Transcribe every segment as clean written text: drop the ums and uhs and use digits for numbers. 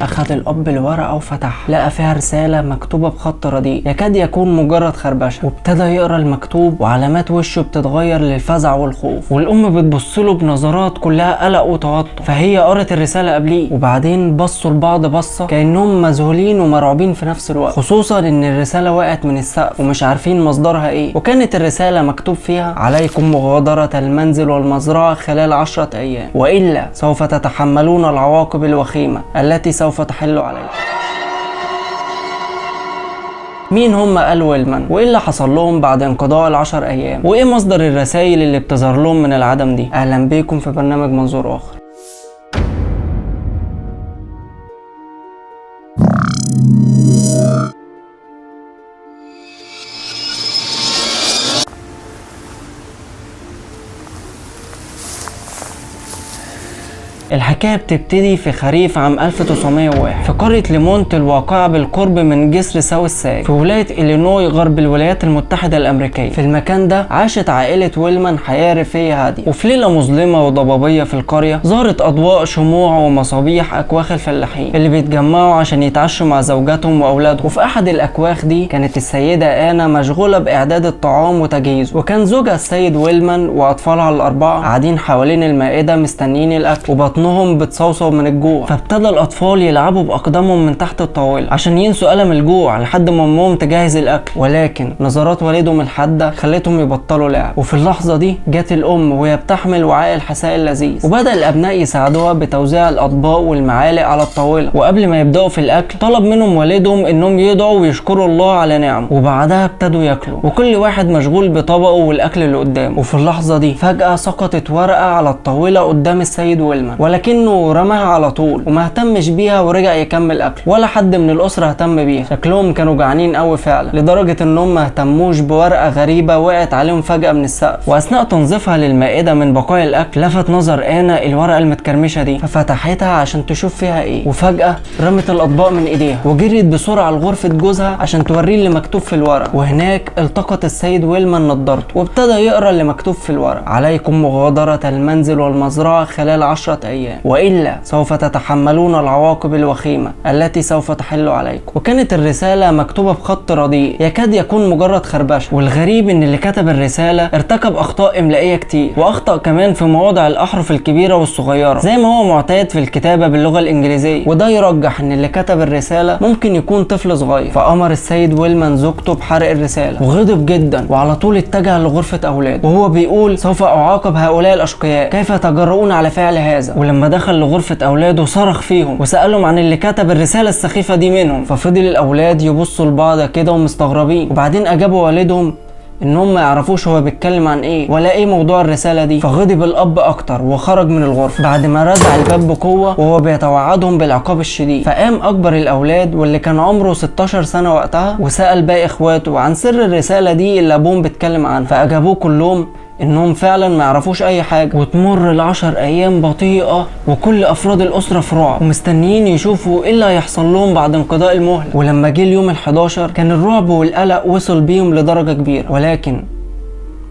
أخذ الأب الورقة وفتحها، لقى فيها رسالة مكتوبة بخط رديء يكاد يكون مجرد خربشة، وابتدى يقرأ المكتوب وعلامات وشه بتتغير للفزع والخوف، والأم بتبص له بنظرات كلها قلق وتوتر، فهي قرت الرسالة قبليه، وبعدين بصوا لبعض بصة كأنهم مذهولين ومرعوبين في نفس الوقت، خصوصا إن الرسالة وقعت من السقف ومش عارفين مصدرها إيه. وكانت الرسالة مكتوب فيها: عليكم مغادرة المنزل والمزرعة خلال 10 أيام، وإلا سوف تتحملون العواقب الوخيمة التي سوف تحل عليكم. مين هم آل ويلمان؟ وايه اللي حصل لهم بعد انقضاء ال10 ايام؟ وايه مصدر الرسائل اللي بتظهر لهم من العدم دي؟ اهلا بيكم في برنامج منظور اخر. الحكاية بتبتدي في خريف عام 1901 في قرية ليمونت الواقعة بالقرب من جسر ساوث ساج في ولاية إلينوي غرب الولايات المتحدة الأمريكية. في المكان ده عاشت عائلة ويلمان حياة ريفية هادية، وفي ليلة مظلمة وضبابية في القرية ظهرت أضواء شموع ومصابيح أكواخ الفلاحين اللي بيتجمعوا عشان يتعشوا مع زوجاتهم وأولادهم. وفي أحد الأكواخ دي كانت السيدة آنا مشغولة بإعداد الطعام وتجهيزه، وكان زوجها السيد ويلمان وأطفالها الأربعة قاعدين حوالين المائدة مستنيين الأكل وبطنهم بتصوصو من الجوع. فابتدى الاطفال يلعبوا باقدامهم من تحت الطاولة عشان ينسوا الم الجوع لحد ما امهم تجهز الاكل، ولكن نظرات والدهم الحادة خلتهم يبطلوا لعب. وفي اللحظة دي جت الام وهي بتحمل وعاء الحساء اللذيذ، وبدا الابناء يساعدوها بتوزيع الاطباق والمعالق على الطاولة. وقبل ما يبداوا في الاكل طلب منهم والدهم انهم يدعوا ويشكروا الله على نعمه، وبعدها ابتدوا ياكلوا وكل واحد مشغول بطبقه والاكل اللي قدامه. وفي اللحظة دي فجاة سقطت ورقة على الطاولة قدام السيد ويلمان، ولكنه رماها على طول وما اهتمش بيها ورجع يكمل اكل، ولا حد من الاسرة اهتم بيها. شكلهم كانوا جعانين قوي فعلا لدرجة انهم ما اهتموش بورقه غريبة وقعت عليهم فجاة من السقف. واثناء تنظيفها للمائده من بقايا الاكل لفت نظر آنا الورقة المتكرمشه دي، ففتحتها عشان تشوف فيها ايه، وفجاة رمت الاطباق من ايديها وجريت بسرعة لغرفة جوزها عشان توريه اللي مكتوب في الورقة. وهناك التقط السيد ويلمان نضارته وابتدى يقرا اللي مكتوب في الورقة: عليكم مغادرة المنزل والمزرعه خلال 10 أيام، وإلا سوف تتحملون العواقب الوخيمة التي سوف تحل عليكم. وكانت الرسالة مكتوبة بخط رديء يكاد يكون مجرد خربشة، والغريب إن اللي كتب الرسالة ارتكب أخطاء إملائية كتير، وأخطأ كمان في مواضع الأحرف الكبيرة والصغيرة زي ما هو معتاد في الكتابة باللغة الإنجليزية، وده يرجح إن اللي كتب الرسالة ممكن يكون طفل صغير. فأمر السيد ويلمان زوجته بحرق الرسالة، وغضب جدا وعلى طول اتجه لغرفة أولاده وهو بيقول: سوف أعاقب هؤلاء الأشقياء، كيف يتجرؤون على فعل هذا؟ ولما دخل لغرفة أولاده صرخ فيهم وسألهم عن اللي كتب الرسالة السخيفة دي منهم. ففضل الأولاد يبصوا لبعض كده ومستغربين، وبعدين أجابوا والدهم انهم ما يعرفوش هو بيتكلم عن ايه ولا ايه موضوع الرسالة دي. فغضب الاب اكتر وخرج من الغرفة بعد ما رزع الباب بقوة وهو بيتوعدهم بالعقاب الشديد. فقام اكبر الاولاد واللي كان عمره 16 سنة وقتها وسأل باقي اخواته عن سر الرسالة دي اللي ابوهم بيتكلم عنها، فاجابوه كلهم انهم فعلا ما يعرفوش اي حاجة. وتمر ال10 ايام بطيئه وكل افراد الاسرة في رعب ومستنيين يشوفوا ايه اللي هيحصل لهم بعد انقضاء المهلة. ولما جه اليوم ال11 كان الرعب والقلق وصل بيهم لدرجة كبيرة، ولكن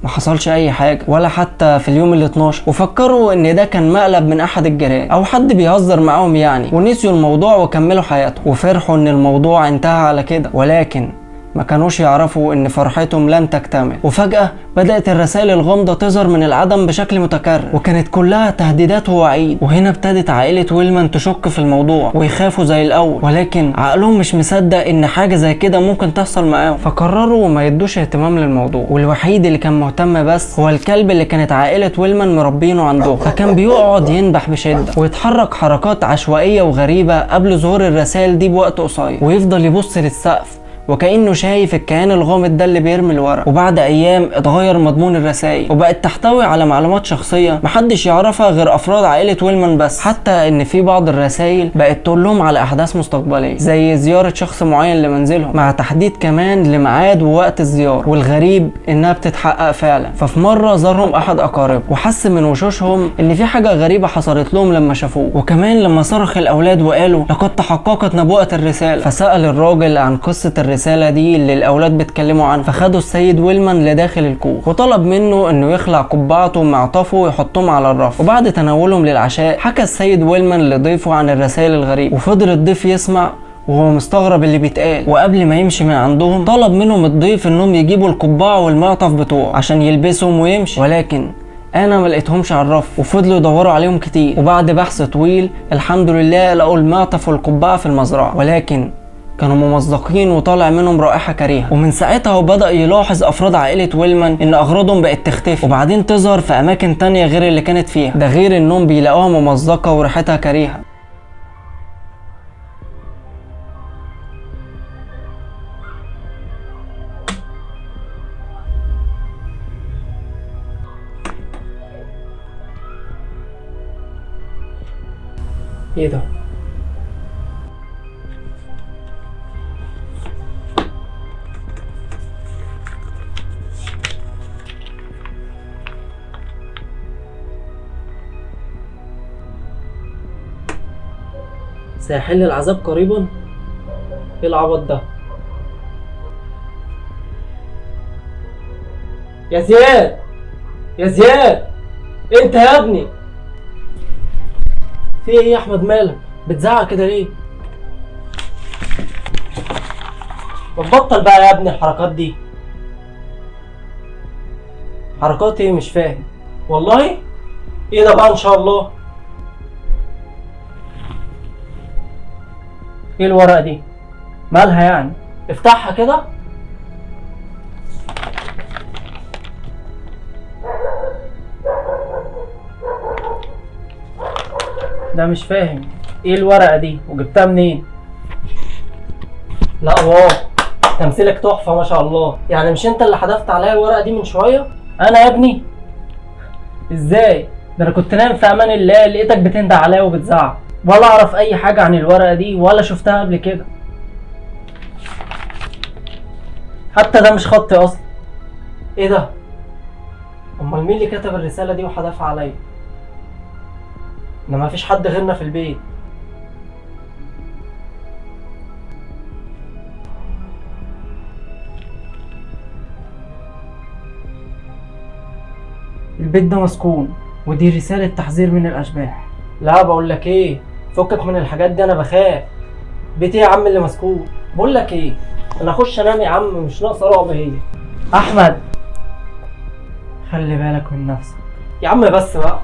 ما حصلش اي حاجة ولا حتى في اليوم ال12، وفكروا ان ده كان مقلب من احد الجيران او حد بيهزر معاهم يعني، ونسيوا الموضوع وكملوا حياتهم وفرحوا ان الموضوع انتهى على كده. ولكن ما كانوش يعرفوا ان فرحتهم لن تكتمل. وفجأة بدأت الرسائل الغامضة تظهر من العدم بشكل متكرر، وكانت كلها تهديدات ووعيد. وهنا ابتدت عائلة ويلمان تشك في الموضوع ويخافوا زي الأول، ولكن عقلهم مش مصدق ان حاجة زي كده ممكن تحصل معاهم، فقرروا ما يدوش اهتمام للموضوع. والوحيد اللي كان مهتم بس هو الكلب اللي كانت عائلة ويلمان مربينه عندهم، فكان بيقعد ينبح بشدة ويتحرك حركات عشوائية وغريبة قبل ظهور الرسائل دي بوقت قصير، ويفضل يبص للسقف وكأنه شايف الكيان الغامض ده اللي بيرمي الورق. وبعد ايام اتغير مضمون الرسائل وبقت تحتوي على معلومات شخصية محدش يعرفها غير افراد عائلة ويلمان بس، حتى ان في بعض الرسائل بقت تقول لهم على احداث مستقبلية زي زيارة شخص معين لمنزلهم مع تحديد كمان لميعاد ووقت الزيارة، والغريب انها بتتحقق فعلا. ففي مرة زارهم احد اقاربه وحس من وشوشهم ان في حاجة غريبة حصلت لهم لما شافوه، وكمان لما صرخ الاولاد وقالوا لقد تحققت نبوءة الرسالة، فسأل الراجل عن قصة الرسالة الرسالة دي اللي الاولاد بيتكلموا عنها. فخدوا السيد ويلمان لداخل الكوخ وطلب منه انه يخلع قبعته ومعطفه ويحطهم على الرف. وبعد تناولهم للعشاء حكى السيد ويلمان لضيفه عن الرسائل الغريبة، وفضل الضيف يسمع وهو مستغرب اللي بيتقال. وقبل ما يمشي من عندهم طلب منهم الضيف انهم يجيبوا القبعة والمعطف بتوعه عشان يلبسهم ويمشي، ولكن انا ما لقيتهمش على الرف وفضلوا يدوروا عليهم كتير. وبعد بحث طويل الحمد لله لقوا المعطف والقبعة في المزرعة، ولكن كانوا ممزقين وطالع منهم رائحة كريهة. ومن ساعتها وبدأ يلاحظ أفراد عائلة ويلمان إن أغراضهم بقت تختفي وبعدين تظهر في أماكن تانية غير اللي كانت فيها، ده غير إنهم بيلاقوها ممزقة وريحتها كريهة. ايه ده؟ سيحل العذاب قريبا؟ ايه العبط ده؟ يا زياد، يا زياد، انت يا ابني في ايه يا احمد؟ مالك بتزعق كده ليه؟ ما تبطل بقى يا ابني الحركات دي. حركات ايه؟ مش فاهم والله. ايه ده بقى ان شاء الله؟ ايه الورقة دي؟ مالها يعني؟ افتحها كده. ده مش فاهم ايه الورقة دي وجبتها منين؟ لا واو، تمثيلك تحفة ما شاء الله. يعني مش انت اللي حذفت عليا الورقة دي من شوية؟ انا يا ابني؟ ازاي؟ ده انا كنت نايم في امان الله لقيتك بتنده عليا وبتزعق، ولا اعرف اي حاجة عن الورقة دي ولا شفتها قبل كده. حتى ده مش خطي اصلا. ايه ده؟ امال مين اللي كتب الرسالة دي وحذفها عليا؟ ده ما فيش حد غيرنا في البيت. البيت ده مسكون ودي رسالة تحذير من الأشباح. لا بقول لك ايه، فكك من الحاجات دي، انا بخاف. بيت ايه يا عم اللي مسكون؟ بقول لك ايه، انا اخش انام يا عم، مش ناقصه رعب. هي احمد خلي بالك من نفسك يا عم بس بقى.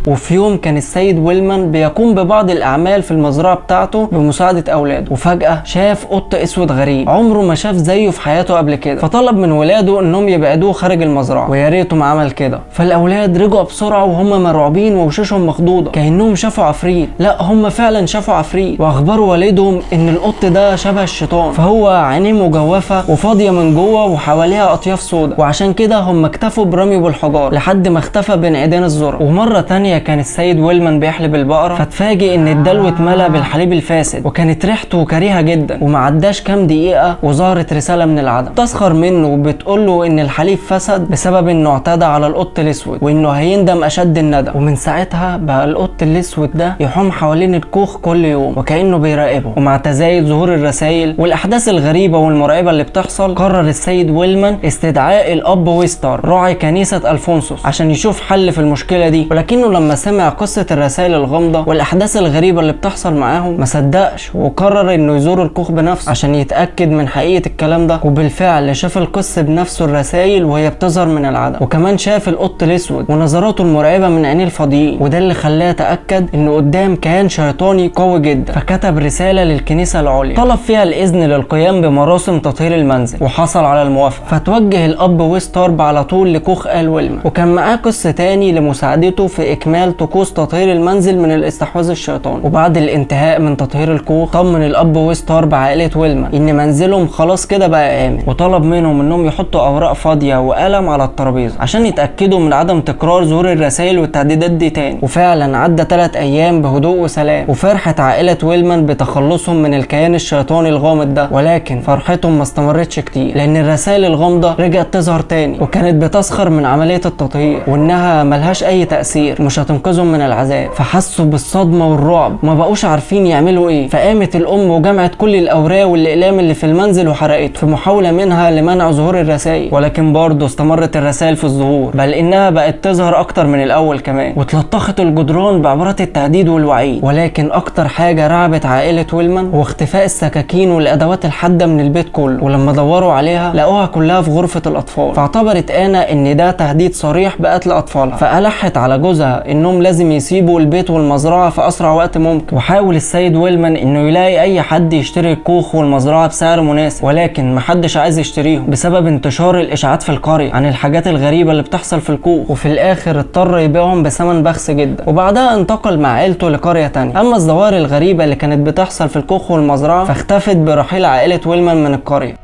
وفي يوم كان السيد ويلمان بيقوم ببعض الأعمال في المزرعة بتاعته بمساعدة أولاده، وفجأة شاف قط أسود غريب عمره ما شاف زيه في حياته قبل كده، فطلب من ولاده إنهم يبعدوه خارج المزرعة، ويا ريته ما عمل كده. فالأولاد رجعوا بسرعة وهم مرعوبين ووشوشهم مخضوضة كأنهم شافوا عفريت. لا هم فعلا شافوا عفريت، وأخبروا والدهم إن القط ده شبه الشيطان، فهو عينيه مجوفة وفاضية من جوه وحواليها أطياف سوداء، وعشان كده هم اكتفوا برميه بالحجار لحد ما اختفى بين عيدان الذرة. ومرة تانية كان السيد ويلمان بيحلب البقرة، فاتفاجئ ان الدلو اتملى بالحليب الفاسد وكانت ريحته كريهة جدا. وما عداش كام دقيقة وظهرت رسالة من العدم تسخر منه وبتقول له ان الحليب فسد بسبب انه اعتدى على القط الاسود وانه هيندم اشد الندم. ومن ساعتها بقى القط الاسود ده يحوم حوالين الكوخ كل يوم وكأنه بيراقبه. ومع تزايد ظهور الرسائل والاحداث الغريبة والمرعبة اللي بتحصل، قرر السيد ويلمان استدعاء الاب ويستر راعي كنيسة الفونسوس عشان يشوف حل في المشكلة دي. ولكنه لما سمع قصة الرسائل الغامضة والأحداث الغريبة اللي بتحصل معاهم ما صدقش، وقرر إنه يزور الكوخ بنفسه عشان يتأكد من حقيقة الكلام ده. وبالفعل شاف القس بنفسه الرسائل وهي بتظهر من العدم، وكمان شاف القط الأسود ونظراته المرعبة من عينيه الفاضيين، وده اللي خلاه يتأكد إنه قدام كيان شيطاني قوي جدا. فكتب رسالة للكنيسة العليا طلب فيها الإذن للقيام بمراسم تطهير المنزل، وحصل على الموافقة. فتوجه الأب ويستارب على طول لكوخ آل ويلمان، وكان معاه قس تاني لمساعدته في إكمال طقوس تطهير المنزل من الاستحواذ الشيطاني. وبعد الانتهاء من تطهير الكوخ طمن الاب ويستار بعائلة ويلمان ان منزلهم خلاص كده بقى امن، وطلب منهم انهم يحطوا اوراق فاضية وقلم على الترابيزة عشان يتاكدوا من عدم تكرار ظهور الرسائل والتهديدات دي تاني. وفعلا عدى 3 ايام بهدوء وسلام، وفرحه عائلة ويلمان بتخلصهم من الكيان الشيطاني الغامض ده. ولكن فرحتهم ما استمرتش كتير، لان الرسائل الغامضة رجعت تظهر تاني، وكانت بتسخر من عملية التطهير وانها ملهاش اي تاثير، مش مش هتنقذهم من العذاب. فحسوا بالصدمة والرعب وما بقوش عارفين يعملوا ايه. فقامت الام وجمعت كل الاوراق والاقلام اللي في المنزل وحرقته في محاولة منها لمنع ظهور الرسائل، ولكن برضه استمرت الرسائل في الظهور، بل انها بقت تظهر اكتر من الاول كمان، وتلطخت الجدران بعبارات التهديد والوعيد. ولكن اكتر حاجة رعبت عائلة ويلمان هو اختفاء السكاكين والادوات الحادة من البيت كله، ولما دوروا عليها لقوها كلها في غرفة الاطفال. فاعتبرت آنا ان ده تهديد صريح بقتل اطفالها، فألحت على جوزها انهم لازم يسيبوا البيت والمزرعة في اسرع وقت ممكن. وحاول السيد ويلمان انه يلاقي اي حد يشتري الكوخ والمزرعة بسعر مناسب، ولكن محدش عايز يشتريهم بسبب انتشار الاشاعات في القرية عن الحاجات الغريبة اللي بتحصل في الكوخ، وفي الاخر اضطر يبيعهم بثمن بخس جدا. وبعدها انتقل مع عائلته لقرية تانية. اما الظواهر الغريبة اللي كانت بتحصل في الكوخ والمزرعة فاختفت برحيل عائلة ويلمان من القرية.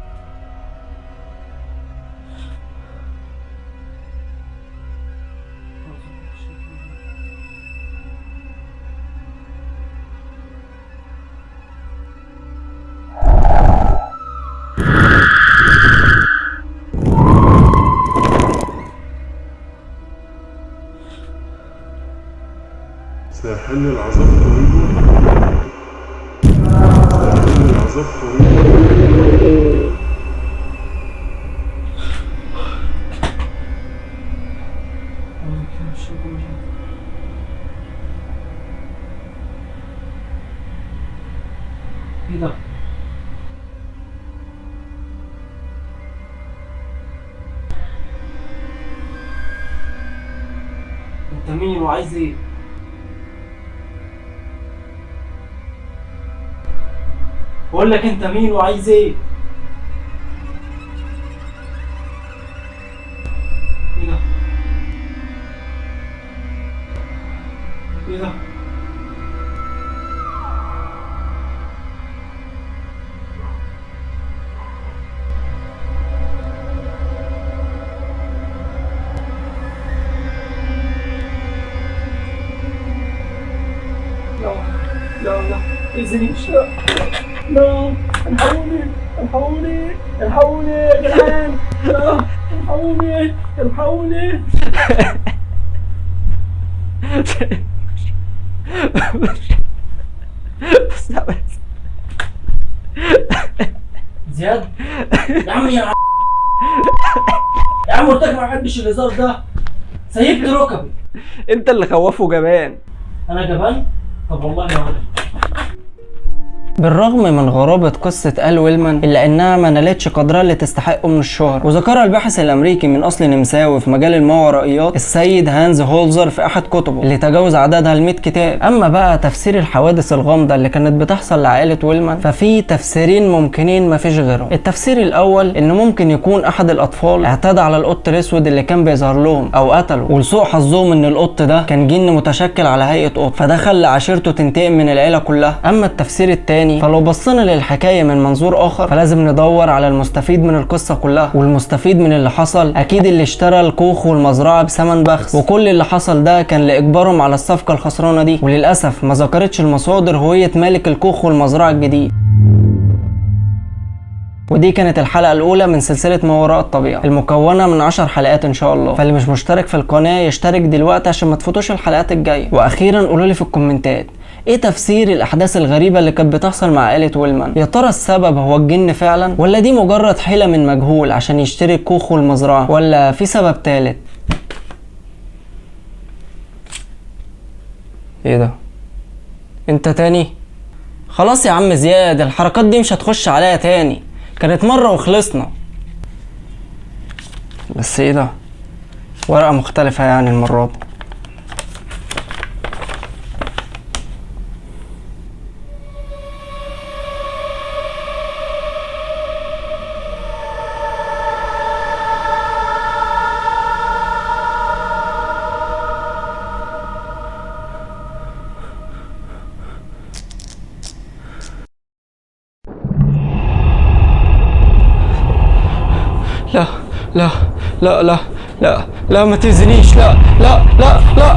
سيحل العذاب قريبا. سيحل العذاب قريبا. ايه ده؟ انت مين وعايز ايه؟ بقول لك انت مين وعايز ايه؟ ايه ده؟ ايه ده؟ لا لا لا اذنيش، لا لا، الحقوني الحقوني الحقوني يا جدعان، لا الحقوني الحقوني. زياد يا عم، يا عم قلت لك ما بحبش الهزار ده، سيبت ركبي. انت اللي خوفه جبان. انا جبان؟ طب والله يا ولد. بالرغم من غرابة قصة آل ويلمان إلا أنها ما نالتش قدرها اللي تستحقه من الشهرة، وذكرها الباحث الأمريكي من أصل نمساوي في مجال الماورائيات السيد هانز هولزر في أحد كتبه اللي تجاوز عددها ال 100 كتاب. أما بقى تفسير الحوادث الغامضة اللي كانت بتحصل لعائلة ويلمان ففي تفسيرين ممكنين ما فيش غيرهم. التفسير الأول إن ممكن يكون أحد الأطفال اعتدى على القط الأسود اللي كان بيظهر لهم أو قتله، ولسوء حظهم إن القط ده كان جن متشكل على هيئة قط، فدخل لعشيرته تنتقم من العيلة كلها. أما التفسير الثاني فلو بصينا للحكاية من منظور آخر فلازم ندور على المستفيد من القصة كلها، والمستفيد من اللي حصل أكيد اللي اشترى الكوخ والمزرعة بثمن بخس، وكل اللي حصل ده كان لإجبارهم على الصفقة الخسرانة دي. وللأسف ما ذكرتش المصادر هوية مالك الكوخ والمزرعة الجديد. ودي كانت الحلقة الأولى من سلسلة ما وراء الطبيعة المكونة من 10 حلقات إن شاء الله. فاللي مش مشترك في القناة يشترك دلوقتي عشان ما تفوتوش الحلقات الجاية. وأخيرا قولولي في الكومنتات ايه تفسير الاحداث الغريبة اللي كانت بتحصل مع عائلة ويلمان؟ يا ترى السبب هو الجن فعلا، ولا دي مجرد حيله من مجهول عشان يشتري الكوخ والمزرعه، ولا في سبب تالت؟ ايه ده؟ انت تاني؟ خلاص يا عم زياد، الحركات دي مش هتخش عليا تاني، كانت مرة وخلصنا. بس ايه ده؟ ورقة مختلفة يعني المرة دي. لا لا لا لا لا لا، ما تأذنيش، لا لا لا لا.